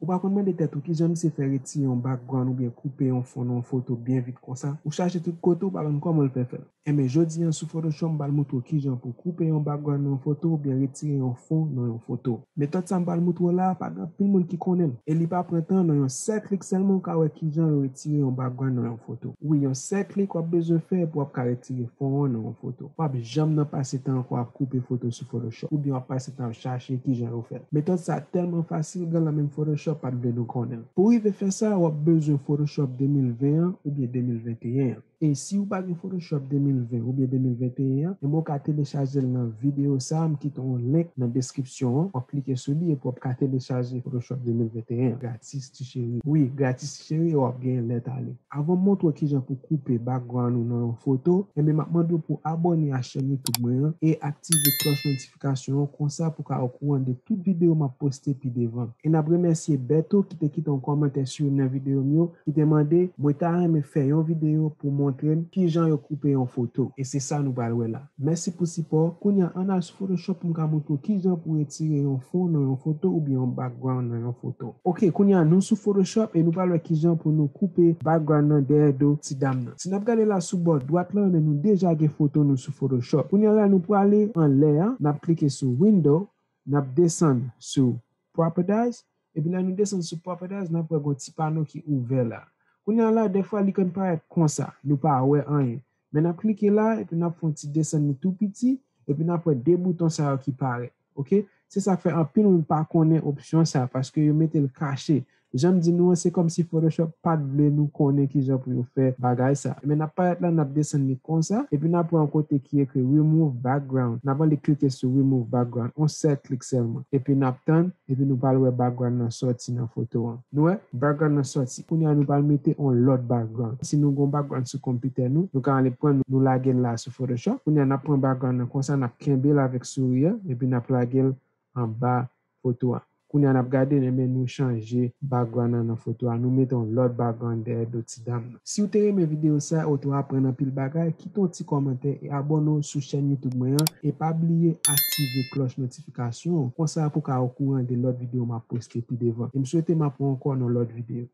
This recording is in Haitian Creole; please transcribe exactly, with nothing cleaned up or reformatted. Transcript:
Ou pa konn mande tèt ou kijan misye fè retire yon background oubyen koupe yon fon nan yon foto byen vit konsa? Ou chache tout kote, ou pa konn kòman l fè fè l. Enben, jodi a sou Photoshop, m pral montre w kijan pou koupe yon background nan yon foto oubyen retire yon fon nan yon foto. Metòd sa m pral montre w la, pa gen anpil moun ki konnen l. E li pa pran tan, nan yon sèl klik sèlman, ou ka wè kijan yo retire yon background nan yon foto. Wi, yon sèl klik w ap bezwen fè pou w ap ka retire fon an nan yon foto. W ap janm nan pase tan ankò ap koupe foto sou Photoshop, oubyen w ap pase tan ap chache kijan yo fè l. Metòd sa tèlman fasil, genlè menm Photoshop pa t vle nou konnen l. Pou rive fè sa, w ap bezwen Photoshop de mil ven an oubyen de mil venteyen an. E si w pa gen Photoshop de mil ven oubyen de mil venteyen an, enben w ka telechaje l nan videyo sa a, m kite yon link nan deskripsyon an. W ap klike sou li epi w ap ka telechaje Photoshop de mil venteyen an. Gratis, ti cheri. Wi, gratis, ti cheri, e w ap genyen lèt ale. Avan m montre w kijan pou koupe background ou nan yon foto, enben m ap mande w pou abòne a chèn YouTube mwen an e aktive klòch notifikasyon an, konsa pou w ka okouran de tout videyo m ap poste pi devan. E n ap remèsye Bèto ki te kite yon kòmantè sou youn nan videyo m yo, ki te mande, mwen ta renmen fè yon videyo pou montre n kijan yo koupe yon foto. E se sa nou pral wè la. Mèsi pou sipò w. Kounye a, ann al sou Photoshop pou m ka montre w kijan pou retire yon fon nan yon foto oubyen yon background nan yon foto. Ok, kounye a, nou sou Photoshop e nou pral wè kijan pou nou koupe background nan dèyè do ti dam nan. Si n ap gade la sou bò dwat la, men nou deja gen foto nou sou Photoshop. Kounye a la, nou prale anlè a, n ap klike sou Window, n ap desann sou Properties, epi lè nou desann sou Properties, n ap wè gon ti pano ki ouvè la. Kounye a la, dèfwa li konn parèt konsa, nou pa wè anyen. Men n ap klike la, epi n ap fè yon ti desann li tou piti, epi n ap wè de bouton sa yo ki parèt. Ok? Se sa k fè anpil moun pa konnen opsyon sa, paske yo mete l kache. Jan m di nou an, se kòmsi Photoshop pa t vle nou konnen kijan pou yo fè bagay sa. Men n ap parèt la, n ap desann li konsa, epi n ap wè yon kote ki ekri Remove Background. N ap ale klike sou Remove Background, yon sèl klik sèlman. Epi n ap tann, epi nou pral wè background nan sòti nan foto an. Nou wè? Background nan sòti. Kounye a nou pral mete yon lòt background. Si nou gon background sou konpitè nou, nou ka ale pran, nou lage l la sou Photoshop. Kounye a n ap pran background nan konsa, n ap kenbe l avèk souri an, epi n ap lage l anba foto a. Kounye a n ap gade, enben nou chanje background nan nan foto a. Nou mete yon lòt background dèyè do ti dam nan. Si w te renmen videyo sa a, ou te aprann anpil bagay, kite yon ti kòmantè e abòne w sou chèn YouTube mwen an. E pa bliye aktive klòch notifikasyon an. Konsa pou w ka okouran de lòt videyo m ap poste pi devan. E m swete m ap wè w ankò nan lòt videyo.